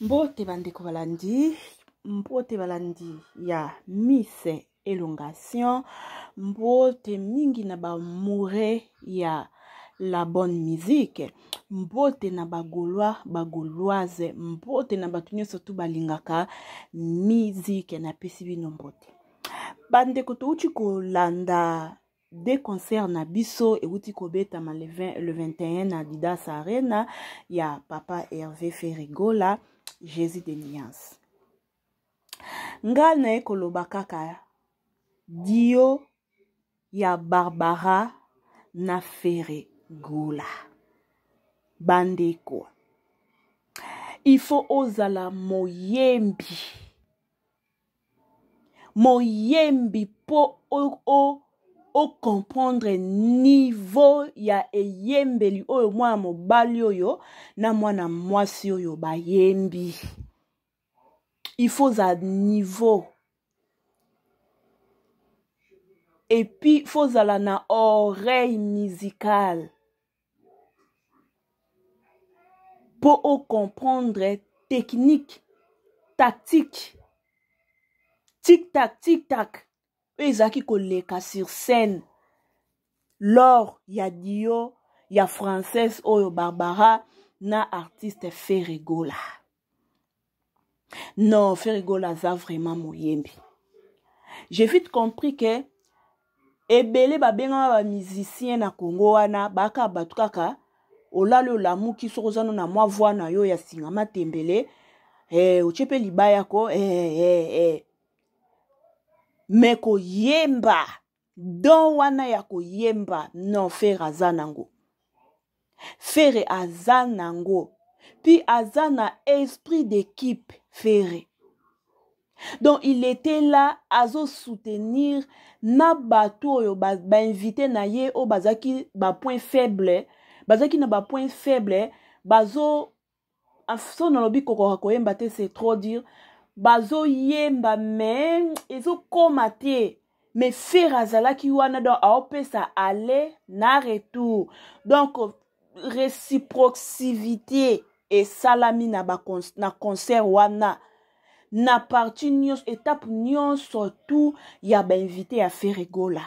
Mbote bandeko balandi, mbote balandi ya Miss Elongation, mbote mingi na ba amoureux ya la bonne musique, mbote na ba gaulois, ba gauloise, mbote na bato nyonso tu balingaka musique, napesi bino mbote. Bandeko touti kolanda Deux concerts na biso ewuti kobetama le, 20, le 21 na Adidas Arena ya papa Hervé Ferrigola Jésus de nuance. Nga naye koloba kaka dio ya Barbara na Ferre Gola. Bandeko, il faut ozala moyembi moyembi mpo o, o, o comprendre niveau ya eyembeli oyo mwana mobali oyo na mwana mwasi oyo bayembi il faut ozala niveau epuis faut ozala na oreille musicale mpo o comprendre technique tactique tic tac tic tac oyo ezalaki koleka sur scène lors ya dio ya française oyo barbara na artiste Ferre Gola non Ferre Gola aza vraiment moyembi j'ai vite compris que ebele babengama ba musicien na Congo wana baka bato kaka olali olamuki soki oza no na mwa voix na yo ya singa matembele eh, otie mpe libaya ko eh, eh, eh. me koyemba don wana ya koyemba non Ferre aza nango Ferre aza nango puis aza na esprit d'équipe Ferre donc il était là azo soutenir na bato oyo bainvite ba na ye oyo bazalaki bapoint faible bazalaki na bapoint faible bazo so nalobi kokoka koyemba te c'est trop dur bazoyemba mais ezokoma te mais Ferre azalaki wana donc aopesa aller na retour donc réciprocité esalami na, ba, na concert wana na partie nyonso étape nyonso tout ya bainvité ya Ferre Gola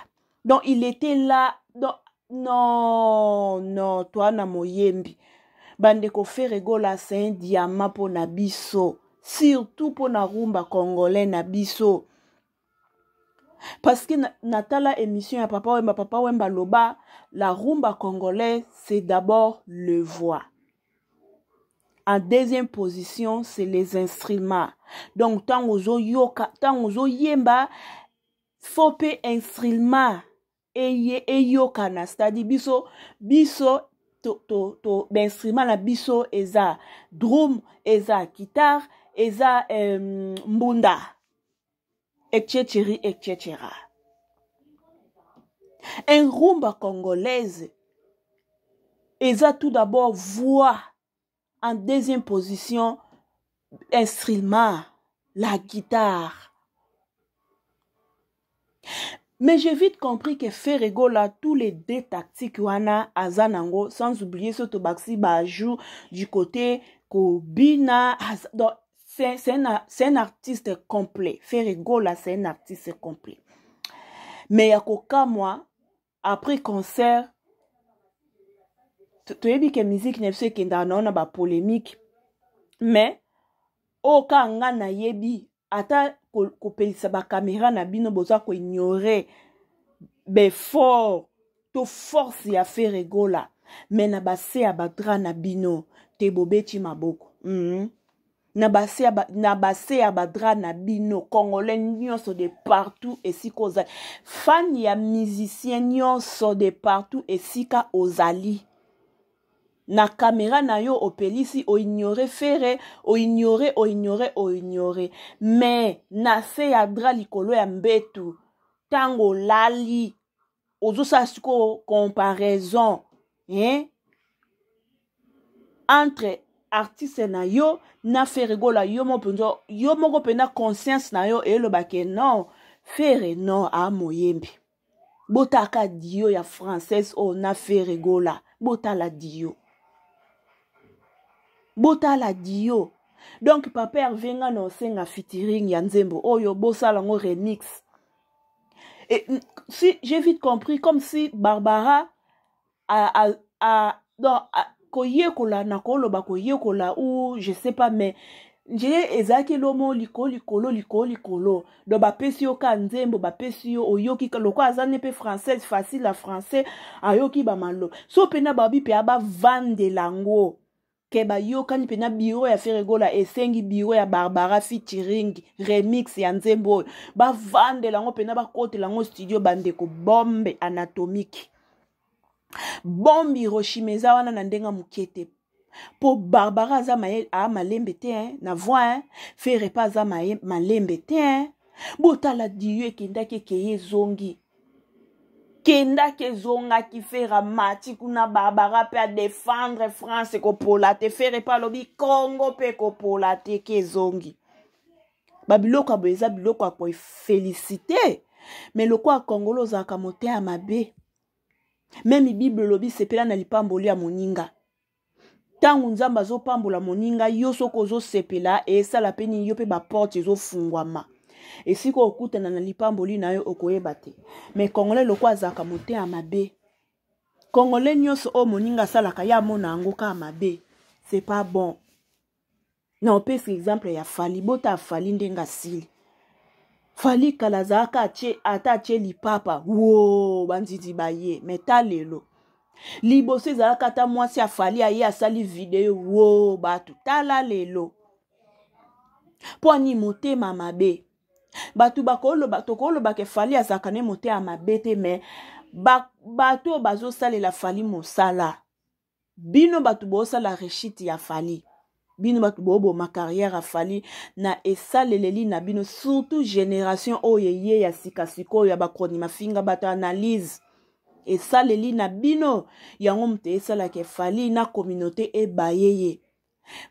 donc il était là donc non non toi na moyembi bandeko Ferre Gola c'est un diamant mpo na biso surtout mpo na rumba congolais na biso parce que natala émission ya papa wemba papa wemba loba la rumba congolaise c'est d'abord le voix en deuxième position c'est les instruments donc ntango ozoyoka ntango ozoyemba fo mpe instrument eye eyokana c'est-à-dire biso biso to, to, to bainstrument na biso eza drum eza guitare eza euh, mbunda etc etc un rumba congolaise eza tout d'abord voix en deuxième position instrument la guitare mais j'ai vite compris que Ferre Gola tous les deux tactiques wana aza nango sans oublier so tobakisi baajout du côté kobina donc c'est un, un artiste complet Ferre Gola c'est un artiste complet mais ya kokamwa après concert toyebi ke musique na biso ekendaka nao na bapolémique mais oyo kaka nga nayebi ata kopelisa bakamera na bino boza koignore befort to force ya Ferre Gola me na base ya badra na bino te bobeti maboko mm -hmm. na base ya ba, na base ya badra na bino congolais nyonso de partout esika ozali fan ya musicien nyonso de partout esika ozali na kamera na yo opelisi oignore Ferre oignore oignore oignore mais na se ya dra likolo ya mbetu ntango olali ozosala sikoyo comparaison hein? entre artiste na yo na Ferre Gola yo moko mpenza yo moko mpenza conscience na yo eloba ke non Ferre non amoyembi botaka dio ya française oyo na Ferre Gola botala dio botala dio Donc papa Herve, nga na osenga featuring ya nzembo oyo, bosala yango remix. Et si j'ai vite compris, comme si Barbara a, a, a, donc, a, koyekola na koloba koyekola ou je sais pas, mais nje ezalaki elomo likolo likolo likolo likolo. Donc bapesi yo ka nzembo, bapesi yo, oyoki lokola aza ne mpe française, facile ya français, ayoki bamalo so mpena babi mpe abavandela yango ke bayokani mpena. Biro ya Ferre Gola esengi biro ya Barbara featuring remix ya nzembo oyo, bavandela yango mpena, bakotela yango studio. Bandeko, bombe anatomique, bombe Hiroshima eza wana na ndenge moke te, mpo Barbara aza aa malembe te, hein, na voix, hein. Ferre mpe aza malembe te, hein. Botala duo ekendaki, ekeye, ezongi, kendaki, ezongaki. Ferre amati kuna, Barbara mpe adéfendre France ekopola te. Ferre mpe alobi Congo mpe ekopola te, ke ezongi. Babiloko ya boye eza biloko ya koféliciter, mais lokola Kongolo ozalaka motema mabe, même Bible elobi sepela na lipamboli ya moninga. Ntango Nzambe azopambola moninga, yo soki ozosepela, esala mpe nini? Yo mpe baporte ezofungwama, esika okutana na lipamboli na yo okoyeba te. Mais Congolais lokola azalaka motema mabe, Congolais nyonso oyo moninga asalaka, ye amona yango kaka mabe. C'est pas bon. Na opesa exemple ya Fally. Bota Fally ndenge asili. Fally kala azalaka atie, ata atie lipapa wo, banzindi baye. Mais ta lelo, liboso ezalaka ata mwasi ya Fally aye asali video wo, bato. Tala lelo, mpo ani motema mabe. Bato bakoloba, tokoloba ke Fally azalaka ne motema mabe te, mais bato oyo bazosalela Fally mosala, bino bato bosala rechute ya Fally, bino bato boboma carrière ya Fally na esaleleli na bino, surtout génération oyo eye ya sika sikoyo ya bakroni mafinga, bato analyse esaleli na bino yango moto esalaka Fally na communauté ebaye ye,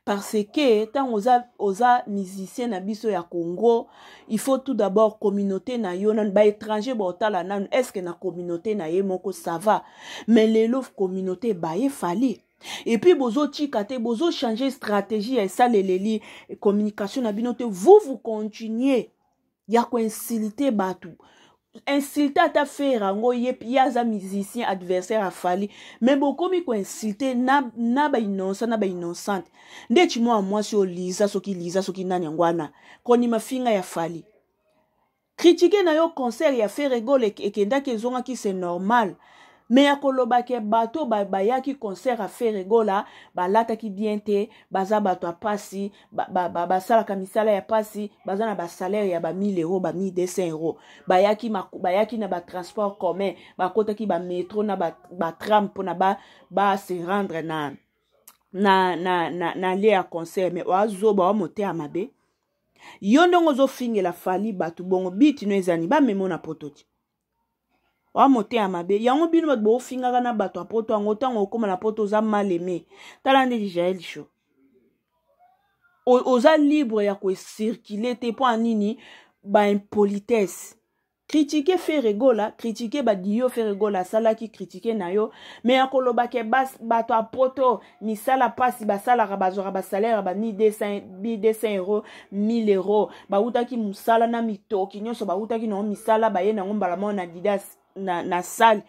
parce que ntango oza, oza musicien na biso ya Congo, il faut tout d'abord communauté na yo nanu. Baétranger baotala nanu, est ce que na communauté na ye moko ça va? Mais lelo communauté baye Fally, et puis bozotika te, bozochanger stratégie ya esaleleli communication na bino te. Vous, vous continuez ya koinsulter bato, insulte ata Ferre yango, ye, ye aza musicien adversaire ya Fally, mais bokomi koinsulter na, na bainnocent na bainnocente. Ndeti mwa mwasi oyo Liza, soki Liza, soki nani yango wana, kondima finga ya Fally, critique na yo concert ya Ferre Gola ekendaki, ezongaki, c'est normal. Mais ya koloba ke bato bayaki concert ya Ferre Gola balataki bien te, baza bato ya pasi, basalaka misala ya pasi, baza na basalaire ya ba 1000 euro, ba 1200 euro, bayaki, bayaki na batransport commun, bakotaki bamétro na batram mpona ba se rendre na lieu ya concert. Mais oazoba wa motema mabe, yo ndenge ozofingela Fally bato bongo, bitino ezani bamemo na poto ti wa motema mabe yango. Bino bato boofingaka na bato ya poto yango, ntango okóma na poto oza mal aimé. Tala ndeti Jael Show, oza libre ya kocirculer te. Mpo ya nini baimpolitesse? Critique Ferre Gola, critique badio Ferre Gola asalaki, critique na yo, mais ya koloba ke bato ya poto misala mpasi basalaka, bazwaka basalaire ba 1200 euro, 1000 euro, bautaki mosala na mitoki nyonso, bautaki nango misala, baye nango mbala moko na didas na salle,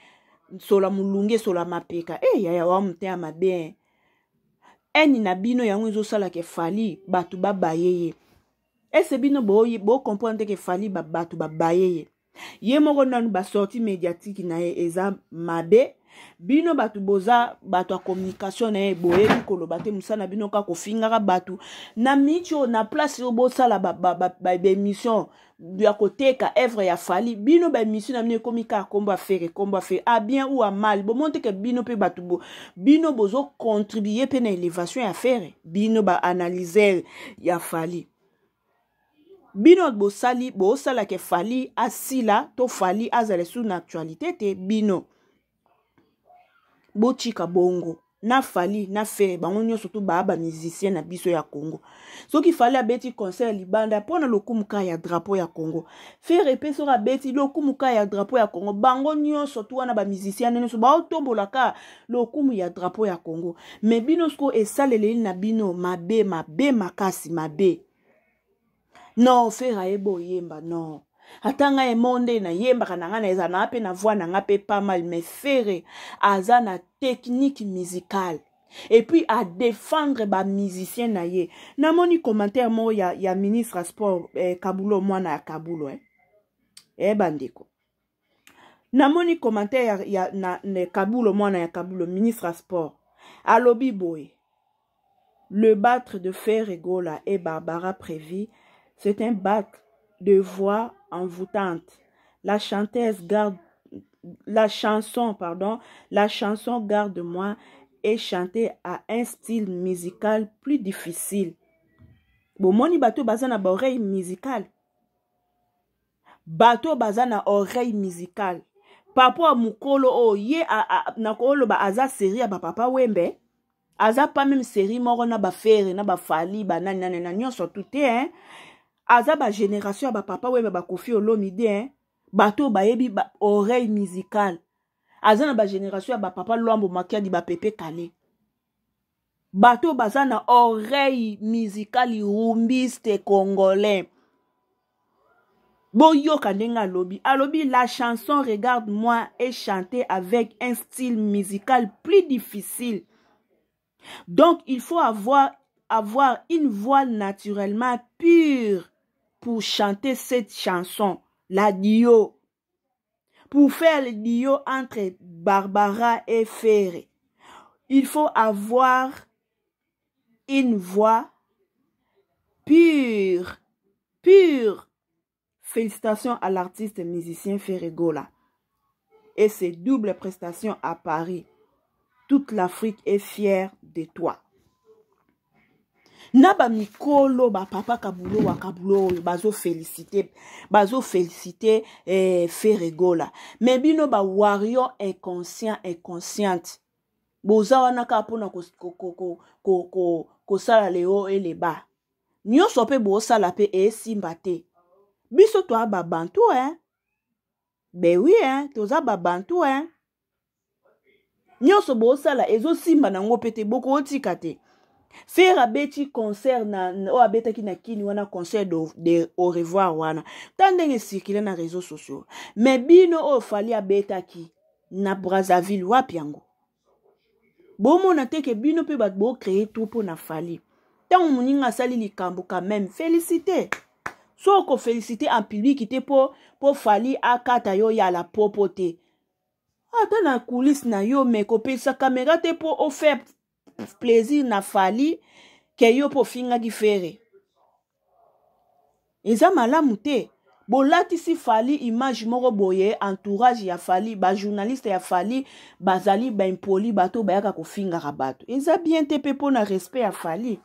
sola molunge, sola mapeka. E yaya, wa motema mabe eni na bino yango ezosalaka Fally bato babaye ye. Ese bino bocomprendre te ke Fally bato babaye ye? Ye moko nanu basortie médiatique na ye eza mabe. Bino bato boza bato ya communication na ye, boyebi koloba te. Mosala na bino kaka kofingaka bato na miti oyo na place oyo bosala baémission ya koteka œuvre ya Fally. Bino baémission na bino ekomi kaka kombo ya Ferre, kombo ya Ferre, à bien ou à mal. Bomoni te ke bino mpe bato bino bozocontribuer mpe na élévation ya Ferre? Bino baanalyser ya Fally, bino bosali, bosalaka Fally asila to Fally azala esu na actualité te. Bino botika bongo. Na Fally na Ferre, bango nyonso tu baa bamusicien na biso ya Congo. Soki Fally abeti concert libanda mpo na lokumu kaka ya drapeau ya Congo, Ferre mpe soki abeti lokumu kaka ya drapeau ya Congo, bango nyonso tu wana bamusicien nyonso baotombola kaka lokumu ya drapeau ya Congo. Me bino sikoyo esaleleli na bino mabe, mabe makasi, mabe. Non, Ferre ayeba oyemba, non, ata ngai emo nde nayembaka na ngai, naeza na mpe na voix na ngai mpe pas mal, mais Ferre aza na technique musicale et puis adéfendre bamusicien na ye. Namoni commentaire moko ya ministre ya sport, Kabulo, mwana ya Kabulo, eh. Bandeko, namoni commentaire ya na Kabulo, mwana ya Kabulo, ministre ya sport, alobi boye: "Le battle de Ferre Gola et Barbara Prévi, c'est un battle de voix envoûtante. La chanteuse garde la chanson, pardon, la chanson Garde-moi est chantée à un style musical plus difficile." Bomoni bato baza na baoreille musicale, bato baza na oreille musicale par rapport ya mokolo oyo ye nakoloba aza série ya bapapa Wembe, aza pas même série moko na baFerre na baFally, banani nani na nyonso tu te, hein? Aza bagénération ya bapapa Wembe, baKoffi Olomide, hein? Bato oyo bayebi ba oreille musicale. Aza na bagénération ya bapapa Lwambo Makiadi, baPepe Kale, bato oyo baza na oreille musicale, rumbiste congolais. Boyoka ndenge alobi. Alobi: "La chanson Regarde moi est chantée avec un style musical plus difficile, donc il faut avoir une voix naturellement pure pour chanter cette chanson. La duo, pour faire le duo entre Barbara et Ferre, il faut avoir une voix pure, pure. Félicitations à l'artiste musicien Ferre Gola et ses doubles prestations à Paris. Toute l'Afrique est fière de toi." Na bamikolo, bapapa Kabulo wa Kabulo oyo bazoféliciter, bazoféliciter Ferre Gola. Me bino bawarrior inconscient, inconsciente, boza wana kaka mpona kosala leo eleba nyonso mpe bosala mpe esimba te. Biso toya babantu, hein? Ben oui, hein? Toza babantu, hein? Nyonso bosala ezosimba nango mpe te, bokotika te. Ferre abeti concert na oyo abetaki na Kini wana, concert de au revoir wana, ta ndenge ecirculer na réseaux sociaux. Mais bino, oyo Fally abetaki na Brazzaville, wapi yango? Bomona te ke bino mpe bato bocréer tout mpo na Fally. Ntango moninga asali likambo, quand même félicité. So okoféliciter en public te mpo Fally akata yo yala popo te, ata na coulisse na yo, me kopesa caméra te mpo ofaire plaisir na Fally ke yo mpo ofingaki Ferre, eza malamu te. Bolatisi Fally image moko boye. Entourage ya Fally, bajournaliste ya Fally bazali baimpoli, bato bayaka kofingaka bato, eza bien te mpe mpo na respect ya Fally,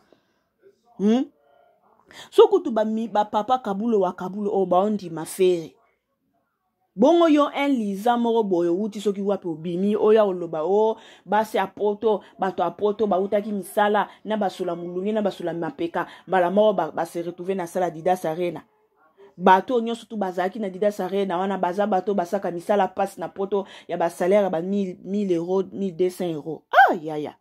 So kutu bapapa Kabulo wa Kabulo oyo baondima Ferre bongo, yo un liza moko boye owuti soki wapi, obimi oyo oloba o basi ya Poto, bato ya Poto bautaki misala na basola molungi na basola mapeka, mbala moko base retrouver na sala Adidas Arena. Bato oyo nyonso tu bazalaki na Adidas Arena wana baza bato basaka misala mpasi na Poto ya basalaire ya ba 1000 euro, 1200 euro. Ah yaya,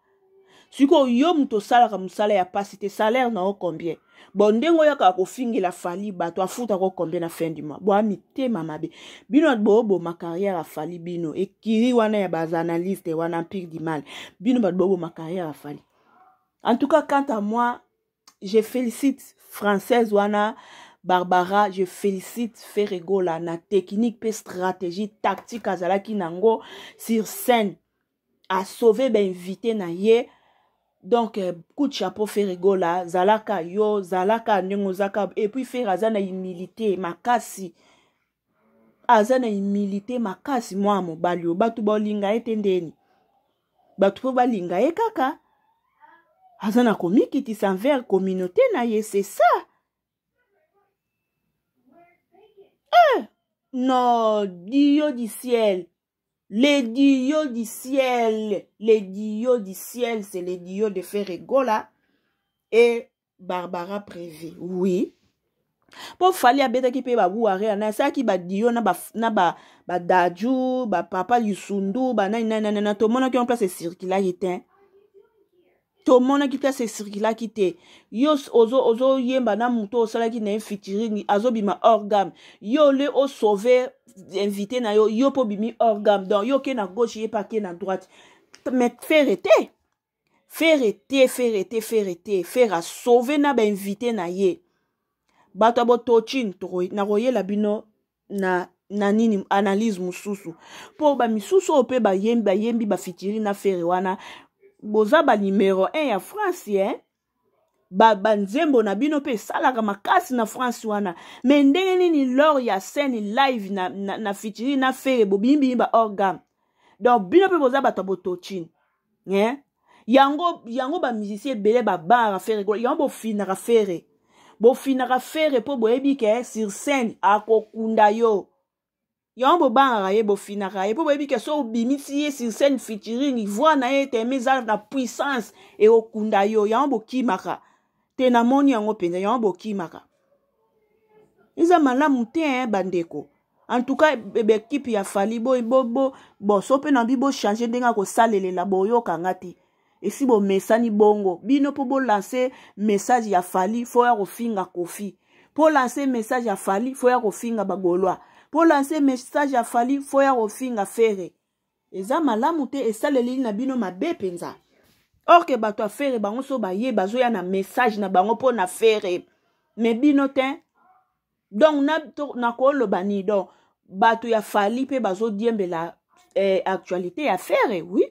sikoyo yo moto osalaka mosala ya mpasi te, salaire na yo combien? Bon, ndenge oyakaka kofingela Fally bato, afutaka combien na fin du mois? Boa mitema mabe bino, booboma carrière ya Fally. Bino ekiri wana ya baanalyste wana, empire du mal, bino bato booboma carrière ya Fally. En tout cas, quant à moi, je félicite française wana Barbara, je félicite Ferre Gola na technique mpe stratégie tactique azalaki nango sur scène, asauve bainvité na ye. Donc coup de chapeau Ferre Gola, zalaka yo, zalaka ndenge ozaka. Et puis Ferre aza na humilité makasi, aza na humilité makasi. Mwana mobali oyo, bato baolinga ye te ndeni, bato mpo balinga ye kaka aza na komikitisa envers communauté na ye, c'est ça. Eh, non, Dieu du ciel. Le duo du ciel, le duo du ciel, c'est le duo de Ferre Gola et Barbara Prévi. Oui. mpo fali abetaki mpe babuare na asalaki badio na badaju ba bapapa lisundu banani nani nani tomonaki yango place ecirculaki te tomonaki place ecirculaki te yo ozoyemba ozo na moto osalaki na ye featuring azobima hors gamme yo ole osauve invité na yo yo mpo obimi hors gamme donc yo oke na gauche ye mpe ake na droite mais fere te fere te fere te fere te fere asauve na bainvité na ye bato ya botocine nakoyela bino na na nini analyse mosusu mpo bamisusu oyo mpe bayembi bayembi bafitiri na fere wana boza ba numero 1 ya france eh? banzembo ba na bino mpe esalaka makasi na france wana me ndenge nini lors ya scène live na, na, na fitiri na fere bobimibimi ba orgame donc bino mpe boza bato ya botocine eh? yango yango bamusicien ebele babangaka fere yango bofinaka fere bofinaka fere mpo boyebi ke sur scène akokunda yo yango bobangaka ye bofinaka ye mpo boyebi ke so obimisi ye sur scène featuring voix na ye teme eza na puissance ekokunda yo yango bokimaka te namoni yango mpenza yango bokimaka eza malamu te eh, bandeko en tout cas baekipe ya fali bo, bo, bo, bo so mpe na bi bochange ndenge akosalelela boyoka nga te esi bomesani bongo bino mpo bolanse message ya fali fo ya kofinga kofi mpo lanse message ya fali fo ya kofinga bagolois mpo lanse message ya fali fo ya kofinga fere eza malamu te esaleli na bino mabe mpenza or ke bato ya fere bango so baye bazoya na message na bango mpo na fere me bino te donc nakoloba nini donc bato ya fali mpe bazodiembela eh, actualité ya fere oui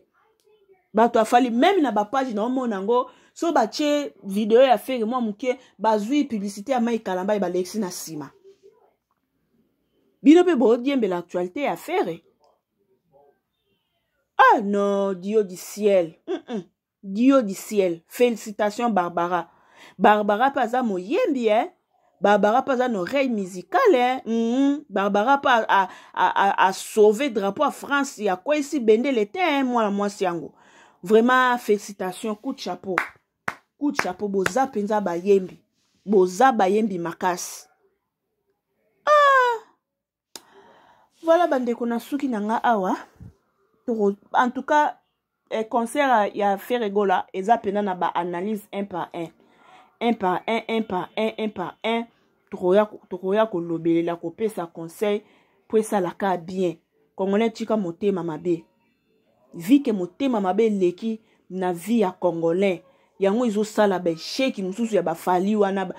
bato ya fali meme na bapage na omona yango so batie video ya fere mwa moke bazwi publicité ya mai kalamba balekisi na nsima bino mpe bodiembela actualité ya fere ah non dio du ciel mm -mm. dio du ciel félicitation barbara barbara mpe aza moyembi eh? barbara mpe aza na oreille musicale eh? mm -hmm. barbara mpe asauve drapeau ya france akweyisi bendele te eh? mwana mwasi yango vraiment félicitation coup de chapeau coup de chapeau boza mpenza bayembi boza bayembi makasi ah! voilà bandeko na suki na nga awa en tout cas eh, concert ya Ferre Gola eza pena na ba analyse un par un un par un un par un un par un tokoya tokoya kolobelela kopesa conseil mpo esalaka bien congolais tika motema mabe vi ke motema mabe eleki na vie ya congolais yango ezosala baecheki mosusu ya bafali wana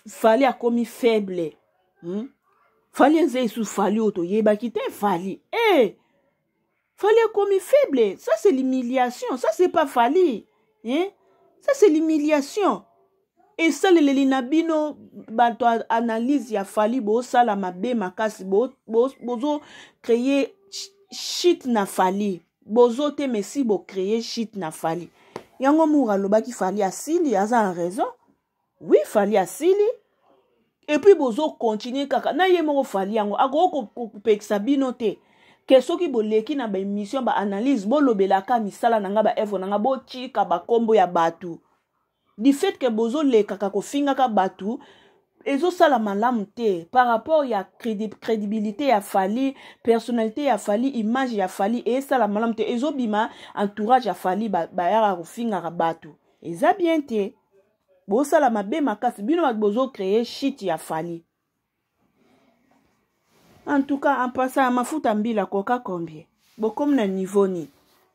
fali akomi faible hmm? fali eza esu fali oyo toyebaki te fali e eh! fali ekomi faible ça c'est l'humiliation ça c'est pas fali hein? ça c'est l'humiliation esaleleli na bino bato analyse ya fali bosala mabe makasi bozo bo, créer shit na fali bozo te mais si bocreye shit na fali yango mura alobaki fali asili aza en raison oui fali asili epuis bozo continue kaka na ye moko fali yango akoki kopekisa bino te ke soki boleki na baémission baanalyse bolobelaka misala na nga baevre na nga botika bakombo ya bato du fait ke bozolekaka kofingaka bato ezosala malamu te par rapport ya crédibilité ya fali personnalité ya fali image ya fali esala malamu te ezobima entourage ya fali bayaka kofingaka bato eza bien te bosala mabe makasi bino bato bozocreye shit ya fali en tout cas en passant ya mafuta mbila koka combien bokomi na niveau nini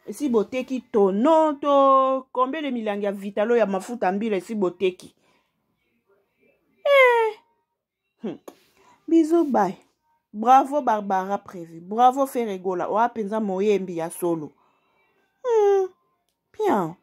esi boteki tono to combien de milangi ya vitalo ya mafuta mbila esi boteki eh. Bisous bye bravo barbara prévu bravo ferregola oa mpenza moyembi ya solo. Bien.